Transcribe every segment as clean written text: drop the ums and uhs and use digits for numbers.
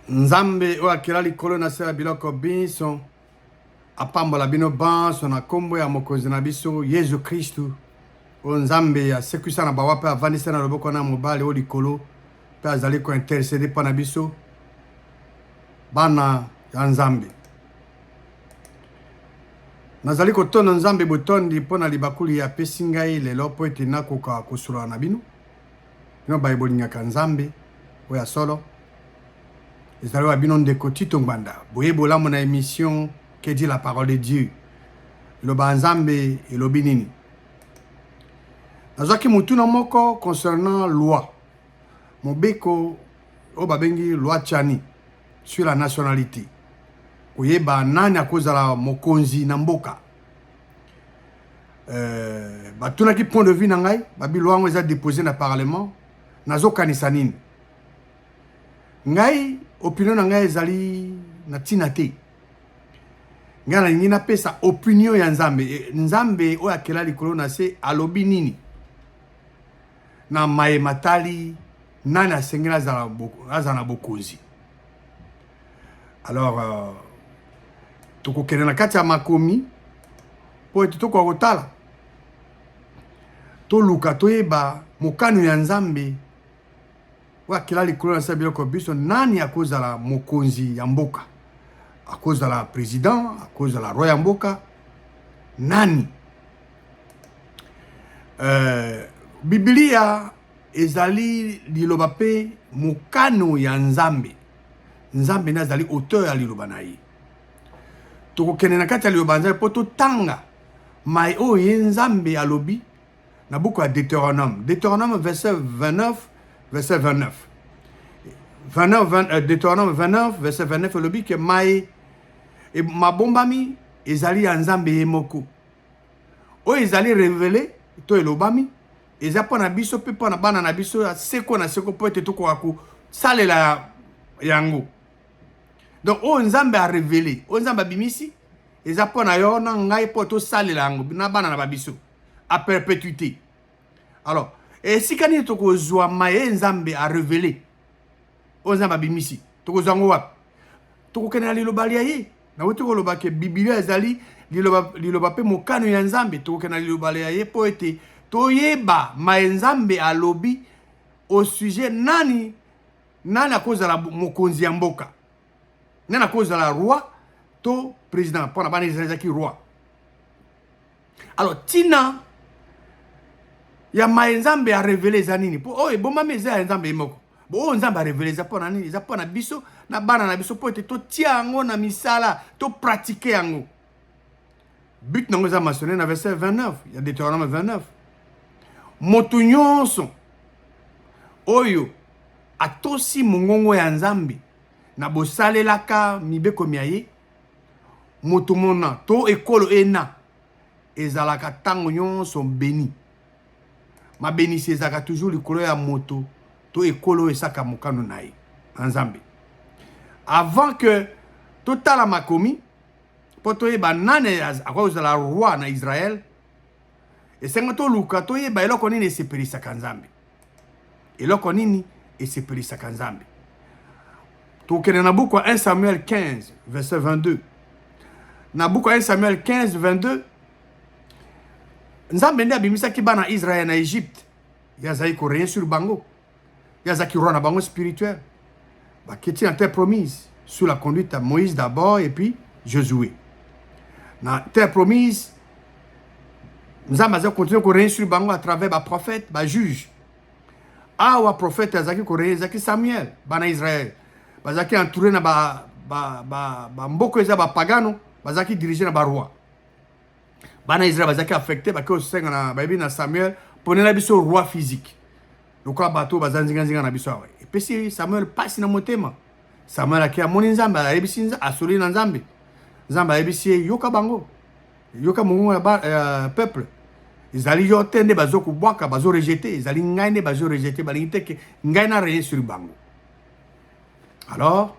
Nzambe oyo akela likolo na se ya biloko binso apambola bino banso na nkombo ya mokonzi na biso Yesu Kristu, oyo Nzambe asekwisa na bawa mpe avandisa na loboko na mobali oyo likolo mpe azali kointercede mpo na biso bana ya Nzambe. Nazali kotonda Nzambe botondi mpo na libakuli apesi ngai lelo mpo ete nakoka kosolola na bino. Bino baye bolingaka Nzambe oyo ya solo, ezali wa bino ndeko Tito Ngbanda. Boye bolamu na emission Que dit la parole de Dieu? Liloba ya Nzambe elobi nini? Nazwaki motuna moko concernant loi, mobeko oyo babengi loi Tshiani sur la nationalité, koyeba nani akozala mokonzi na mboka. Batunaki point de vue na ngai, babi loi yango eza déposé na parlement, nazokanisa nini? Ngai opinion na ngai ezali na ntina te. Ngai nalingi napesa opinion ya Nzambe. Nzambe oyo akela likolo na se alobi nini na maye matali nani asengeli azala na bokonzi. Alors tokokende na kati ya makomi mpo ete tokoka kotala, toluka toyeba mokano ya Nzambe oyo akela likolo na se biloko biso, nani akozala mokonzi ya mboka, akozala président, akozala roi ya mboka nani? Biblia ezali liloba mpe mokano ya Nzambe. Nzambe nde azali auteur ya liloba na ye. Tokokende na kati ya liloba ya Nzambe mpo totanga mai oyo ye Nzambe alobi na buku ya Deutéronome. Deutéronome verset 29, verset 29. 29, 20, Deutéronome 29 verset 29 elobi ke mai e, mabombami ezali ya Nzambe ye moko. Oyo ezali révélé to elobami eza mpo na biso mpe mpo na bana na biso ya seko na seko, mpo ete tokoka kosalela yango. Donc oyo Nzambe a révélé, oyo Nzambe abimisi, eza mpo na yo na ngai mpo tosalela yango na bana na babiso à perpétuité. Alors esika nini tokozwa maye Nzambe a révélé, oyo Nzambe abimisi, tokozwa yango wapi? Tokokende na liloba lia ye. Nauti koloba ke Biblia ezali liloba, liloba mpe mokano ya Nzambe. Tokokende na liloba lia ye mpo ete toyeba maye Nzambe alobi au sujet nani nani akozala mokonzi ya mboka, nani akozala roi to président. Mpo na bana Israël ezalaki roi. Alors tina ya maye Nzambe a révélé eza nini? Mpo oyo ebombami eza ya Nzambe ye moko. Bo oyo Nzambe a révélé eza mpo na nini? Eza mpo na biso na bana na biso, mpo ete totia yango na misala, topratike yango. But nango eza mentionné na verset 29 ya Deutéronome 29. Moto nyonso oyo atosi mongongo ya Nzambe na bosalelaka mibeko mya ye, moto mona to ekolo ena ezalaka ntango nyonso beni. Mabenisi ezalaka toujours likolo ya moto to ekolo oyo esaka mokano na ye na Nzambe. Avant que totala makomi mpo toyeba nani akoki kozala roi na Israël, esengo toluka toyeba eloko nini esepelisaka Nzambe. Eloko nini esepelisaka Nzambe? Tokende na buku ya 1 Samuel 15 verset 22. Na buku ya 1 Samuel 15 22, Nzambe nde abimisaki bana Israël na Egypte. Ye azali korégner sur bango, ye azalaki roi na bango spirituel. Baketi na terre promise sous la conduite ya Moïse d'abord et puis Josué. Na terre promise, Nzambe azali continuer korégner sur bango à travers baprophète, bajuge. Awa prophète azalaki korégner ezalaki Samuel. Bana Israël bazalaki entouré na bamboka eza bapagano, bazalaki dirigé na baroi. Bana Israël bazalaki affecté, bake kosenga na bayebi na Samuel: ponela biso roi physique lokola bato baza nzinganzinga na biso awa. Epesi Samuel mpasi na motema. Samuel ake, amoni Nzambe, ayebisi, asoli na Nzambe. Nzambe ayebisi ye: yoka bango, yoka mongongo ya peuple. Ezali yo te nde bazokobwaka, bazorejeter, ezali ngai nde bazorejeter. Balingi te ke ngai na régner sur bango. Alors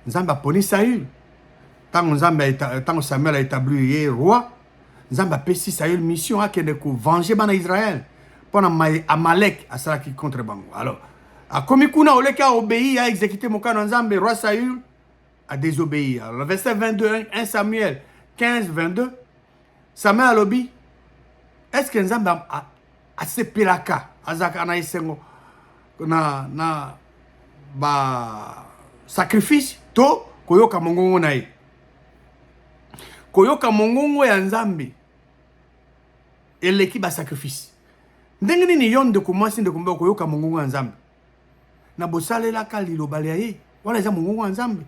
Nzambe aponi Saül. Ntango Nzambe, ntango Samuel aétablir ye roi, Nzambe apesi Saül mission akende kovenger bana Israël mpo na mai Amalek asalaki contre bango. Alors Akomi kuna oleki a obéi, a exécuté mokano ya Nzambe, roi Saül a désobéi. Alors, verset 22, 1 Samuel 15, 22, Samuel alobi, est-ce que Nzambe asepelaka, azalaka na esengo na ba sacrifice to koyoka mongongo na ye? Koyoka mongongo ya Nzambe eleki ba sacrifice. Ndenge nini yo ndeko mwasi, ndeko mobali, koyoka mongongo ya Nzambe? Na bosalelaka liloba lya ye. Wana eza mongongo ya Nzambe.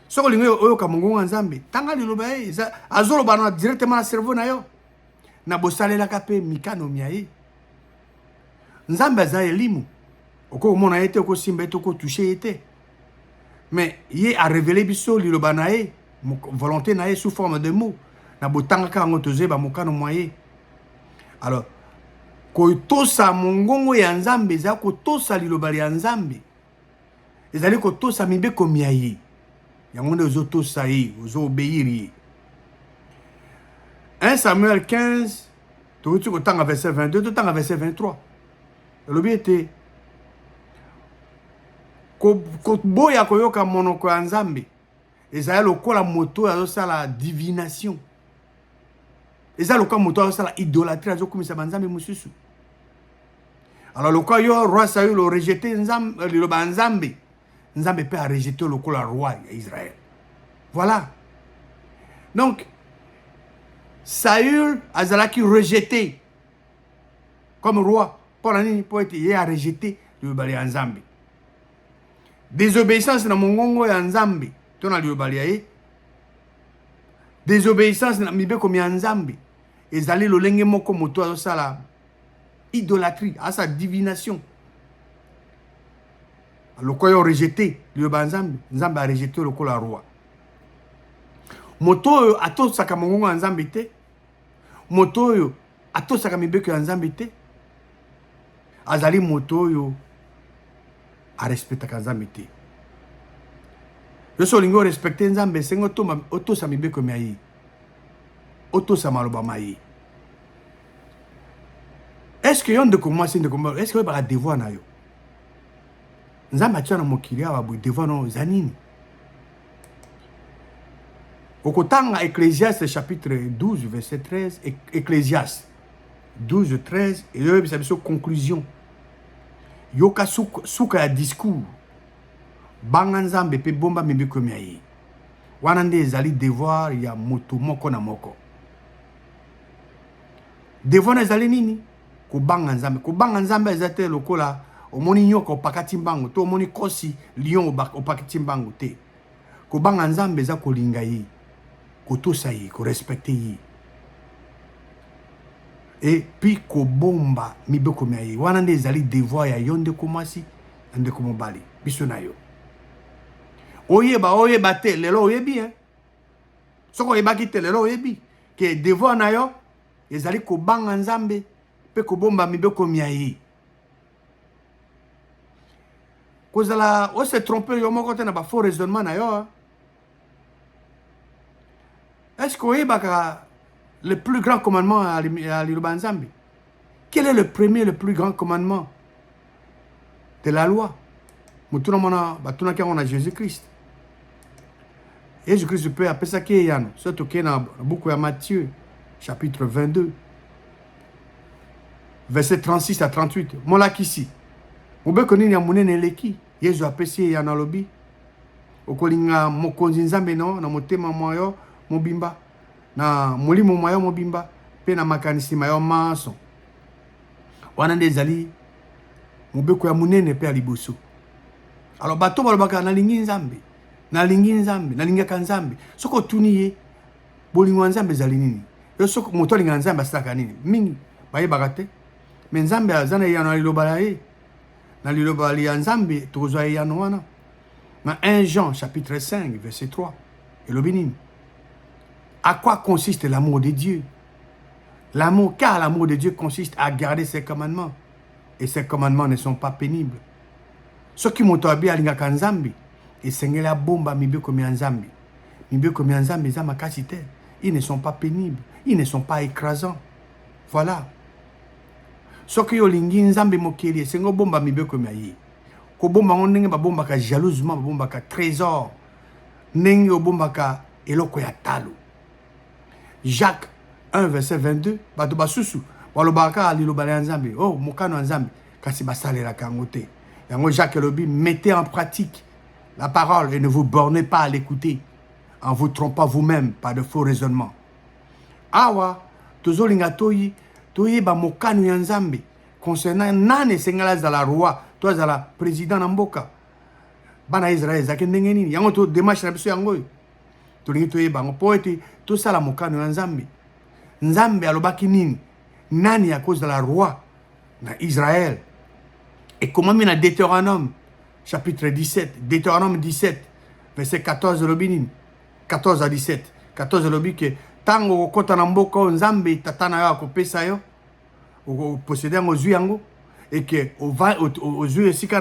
Soki olingi oyoka mongongo ya Nzambe, tanga liloba ye, azoloba na directement na cerveau na yo. Na bosalelaka mpe mikano mya ye. Nzambe aza elimo, okoki komona ye te, okosimba ye te, okotouche ye te, mais ye arévéler biso liloba na ye, volonté na ye sous forme de mot. Na botangaka yango, tozoyeba mokano mwa ye. Alors kotosa mongongo ya Nzambe eza kotosa liloba ya Nzambe, ezali kotosa mibeko mya ye. Yango nde ozotosa ye, ozoobéir ye. 1 Samuel 15, touti kotanga verset 22, totanga verset 23. Elobi ete koboya koyoka monoko ya Nzambe ezali lokola moto oyo azosala divination, eza lokola moto oyo azosala idolâtrie, azokumisa banzambe mosusu. Alors lokola yo roi Saül orejeter liloba ya Nzambe, Nzambe mpe arejeter lokola roi ya Israël. Voilà, donc Saül azalaki rejeté comme roi. Mpo na nini? Mpo ete ye arejeter liloba ya Nzambe. Désobéissance na mongongo ya Nzambe to na liloba ya ye, désobéissance na mibeko ya Nzambe, ezali lolenge moko moto azosala idolâtrie, asala divination. Lokola yo rejeter liloba ya Nzambe, Nzambe arejeter lokola roi. Moto oyo atosaka mongongo ya Nzambe te, moto oyo atosaka mibeko ya Nzambe te, azali moto oyo arespectaka Nzambe te. Yo so olingi orespecter Nzambe, esengi otosa mibeko mya ye, otosa maloba ma ye. Est ce que yo ndeko mwasi, ndeko mobali, est ce que oyebaka devoir na yo? Nzambe atia na mokili awa boye, devoir na yo eza nini? Okotanga Ecclésiaste chapitre 12 verset 13. Ecclésiaste 12 13 ezoyebisa biso conclusion. Yoka suka ya discours: banga Nzambe mpe bomba mibeko ya ye. Wana nde ezali devoir ya moto moko na moko. Devoir na ezali nini? Kobanga Nzambe. Kobanga Nzambe eza te lokola omoni nyoka opakati mbango, to omoni kosi lion opakati mbango te. Kobanga Nzambe eza kolinga ye, kotosa ye, korespecter ye et puis kobomba mibeko mya ye. Wana nde ezali devoir ya yo ndeko mwasi na ndeko mobali, biso na yo. Oyeba, oyeba te, lelo oyebi, hein? Soki oyebaki te, lelo oyebi ke devoir na yo ezali kobanga Nzambe mpe kobomba mibeko mya ye. Kozala ose tromper yo moko te na bafaux raisonnement na yo. Est ce que oyebaka le plus grand commandement ya liloba ya Nzambe? Quel est le premier, le plus grand commandement de la loi? Motuna mwana batunaki yango na Jésus Christ. Jésus Christ mpe apesaki eyano. So tokei na buku ya Matthieu chapitre 22 verset 36 à 38: "Molakisi, mobeko nini ya monene eleki?" Yesu apesi eyano, alobi: "Okolinga Mokonzi Nzambe no na motema mwa yo mobimba, na molimo mwa yo mobimba mpe na makanisi ma yo manso. Wana nde ezali mobeko ya monene mpe ya liboso." Alors bato balobaka: "Nalingi Nzambe, nalingi Nzambe, nalingaka Nzambe." Soki otuni ye bolingo ya Nzambe ezali nini, yo soki moto alingaka Nzambe asalaka nini, mingi bayebaka te. Mais Nzambe aza na eyano na liloba na ye. Na liloba ya Nzambe tokozwa eyano wana. Na 1 Jean chapitre 5 verset 3 elobi nini? À quoi consiste l'amour de Dieu? L'amour, car l'amour de Dieu consiste à garder ses commandements et ses commandements ne sont pas pénibles. Soki moto abi alingaka Nzambe, esengeli abomba mibeko ya Nzambe. Mibeko ya Nzambe eza makasi te, ils ne sont pas pénibles, ils ne sont pas écrasants. Voilà, soki olingi Nzambe mokeli, esengi obomba mibeko ya ye. Kobomba yango ndenge babombaka jalousement, babombaka trésor, ndenge obombaka eloko ya talo. Jacques 1 verset 22, bato basusu balobaka kaka liloba ya Nzambe, oh mokano ya Nzambe, kasi basalelaka yango te. Yango Jacques elobi, mettez en pratique la parole et ne vous bornez pas à l'écouter en vous trompant vous-même par de faux raisonnements. Awa tozolinga toyi toyeba mokano ya Nzambe concernant nani esengeli azala roi to azala président na mboka. Bana Israël ezalaki ndenge nini? Yango to démarche na biso yango oyo tolingi toyeba yango mpo ete tosala mokano ya Nzambe. Nzambe alobaki nini? Nani akozala roi na Israël? Ekomami na Deutéronome chapitre 17, Deutéronome 17 verset 14. Elobi nini? 14 à 17. 14 elobi ke ntango okokɔta na mboka oyo Nzambe tata na yo akopesa yo, oposséder yango, ozwi yango, eke ozwi esika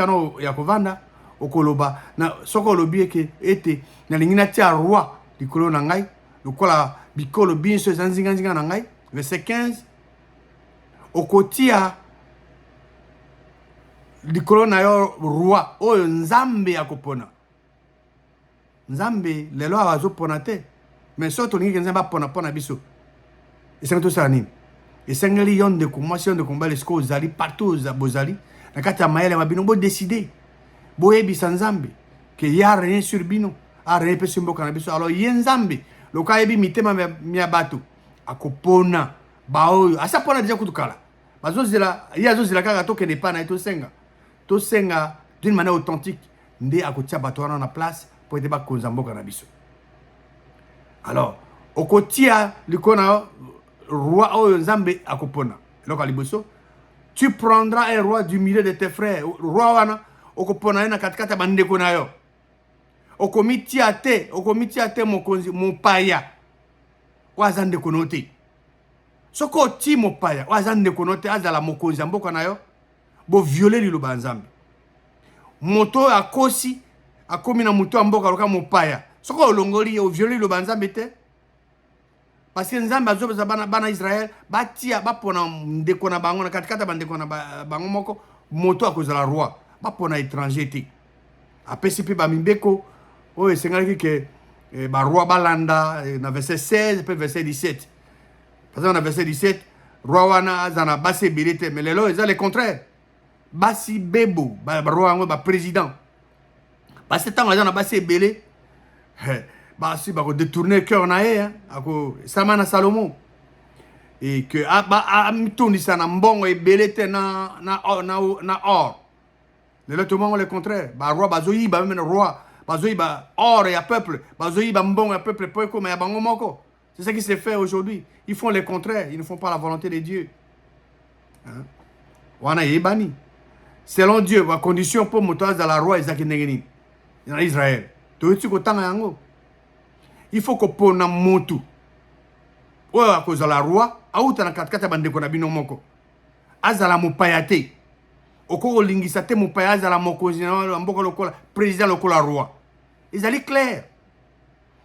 na ya kovanda, okoloba na soki olobi eke ete nalingi natia roi likolo na ngai lokola bikolo biso eza nzinganzinga na ngai. Verset 15, okotia likolo na yo roi oyo Nzambe akopona. Nzambe lelo awa azopona te, mais soki tolingi ke Nzambe apona mpo na biso, esengeli tosala nini? Esengeli yo ndeko mwasi, yo ndeko mobali, esika ozali, partout bozali na kati ya mayele ma bino, bodécider, boyebisa Nzambe ke ye arégner sur bino, arégner mpe sur mboka na biso. Alors ye Nzambe, lokola ayebi mitema mya bato, akopona baoyo asi apona déjà kutu kala. Bazozela ye, azozela kaka tokende epai na ye, tosenga, tosenga d'une manière authentique, nde akotia bato wana na place mpo ete bakonza mboka na biso. Alors okotia likolo na roi oyo Nzambe akopona. Eloko ya liboso, tu prendras un roi du milieu de tes frères. Roi wana okopona ye na katikati ya bandeko na yo. Okomitia te, okomitia te mokonzi mopaya oyo aza ndeko na yo te. Soki oti mopaya oyo aza ndeko na yo te azala mokonzi ya mboka na yo, bovioler liloba ya Nzambe. Moto oyo akosi, akomi na moto ya mboka loka mopaya, soki olongoli ye, ovioler liloba ya Nzambe te, parce que Nzambe azopesa bana Israel batia, bapona ndeko na bango na katikati ya bandeko na bango moko moto akozala roi, bapona étranger te. Apesi mpe bamibeko oyo esengalaki ke baroi balanda na verset 16 mpe verset 17. Par exemple, na verset 17, roi wana aza na basi ebele te, mais lelo eza le contraire, basi bebo baroi yango, baprésident. Parce que ntango aza na basi ebele, basi bakodétourner cœur na ye, esalama na Salomo, et que amitondisa na mbongo ebele te na or. Lelo tomongo le contraire, baroi bazoyiba, même roi bazoyiba or ya peuple, bazoyiba mbongo ya peuple po ekoma ya bango moko. C'est ce qui se fait aujourd'hui. Ils font le contraire, ils ne font pas la volonté de Dieu, hein? Wana eyebani selon Dieu bacondition mpo moto azala roi ezalaki ndenge nini na Israel. Toyoti kotanga yango. Il faut kopona motu oyo akozala roi auta na katikati ya bandeko na bino moko, azala mopaya te. Okoki kolingisa te mopaya azala mokonzi na mboka lokola président, lokola roi. Ezali clair.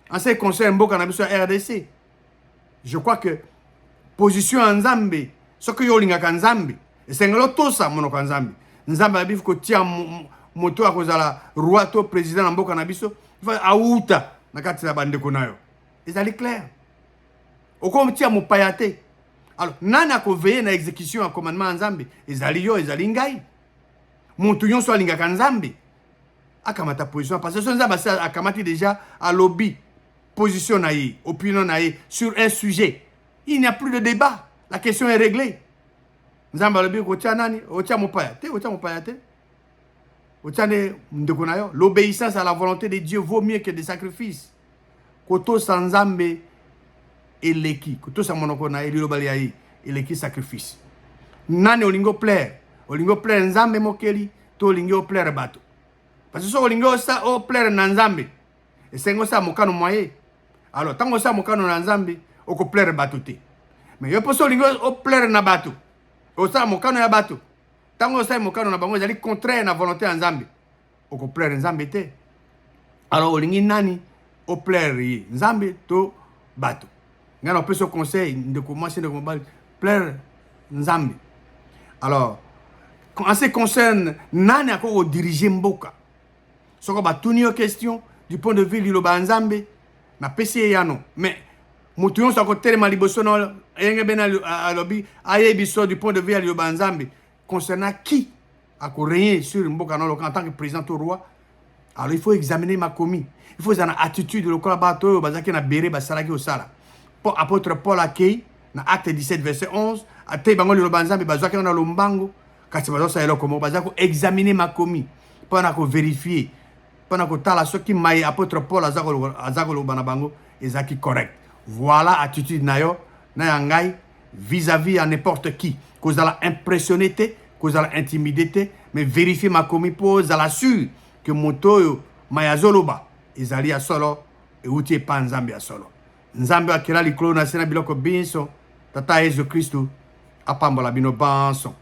En ce qui concerne mboka na biso ya RDC, je crois que position ya Nzambe, soki yo olingaka Nzambe, esengeli otosa monoko ya Nzambe. Nzambe ayebi kotia moto akozala roi to président na mboka na biso auta na kati ya bandeko na yo. Ezali clair, okotia mopaya te. Alors nani akoveiller na exécution ya commandement ya Nzambe? Ezali yo, ezali ngai. Motu nyonso alingaka Nzambe akamata position, parce que so Nzambe asi akamati déjà, alobi position na ye, opinion na ye sur un sujet, il n'y a plus de débat, la question est réglée. Nzambe alobi kotia nani? Otia mopaya te, otia mopaya te, otia nde ndeko na yo. L'obéissance à la volonté de Dieu vaut mieux que des sacrifices. Kotosa Nzambe eleki, kotosa monoko na ye, liloba lia ye eleki sacrifice. Nani olingi oplaire? Olingi oplaire Nzambe mokeli to olingi oplaire bato? Parce que soki olingi oplaire na Nzambe, esengi osala mokano mwa ye. Alors ntango osala mokano na Nzambe, okoplaire bato te. Mais yo mposo olingi oplaire na bato, osala mokano ya bato, ntango osala mokano na bango ezali contraire na volonté ya Nzambe, okoplaire Nzambe te. Alors olingi nani oplaire ye, Nzambe to bato? Ngai na opesi conseil, ndeko mwasi, ndeko mobali, plaire Nzambe. Alors En ce qui concerne nani akoki kodiriger mboka, soko batuni yo question du point de vue liloba ya Nzambe, napesi ye yano. Mais moto nyonso akotelema liboso na eyenge bene, alobi ayebi so du point de vue ya liloba ya Nzambe concernant qui akorégner sur mboka na loka en tant que président to roi, alors il faut examiner makomi. Il faut ezala na attitude lokola bato oyo bazalaki na Bere basalaki kosala. Mpo apôtre Paul akei na Acte 17 verset 11, atei bango liloba Nzambe, bazwaki yango na lombango, kasi bazosala eloko moko: baza koexaminer makomi mpona kovérifier, mpona kotala soki mai apôtre Paul aza koloba na bango ezalaki correct. Voilà attitude na yo na ya ngai vis-à-vis ya n'importe qui: kozala impressionné te, kozala intimidé te, mais vérifier makomi mpo ozala sûr ke moto oyo mai azoloba ezali ya solo, euti epa Nzambe ya solo. Nzambe akela likolo na se na biloko binso, Tata Yesu Kristu, apambola bino banso.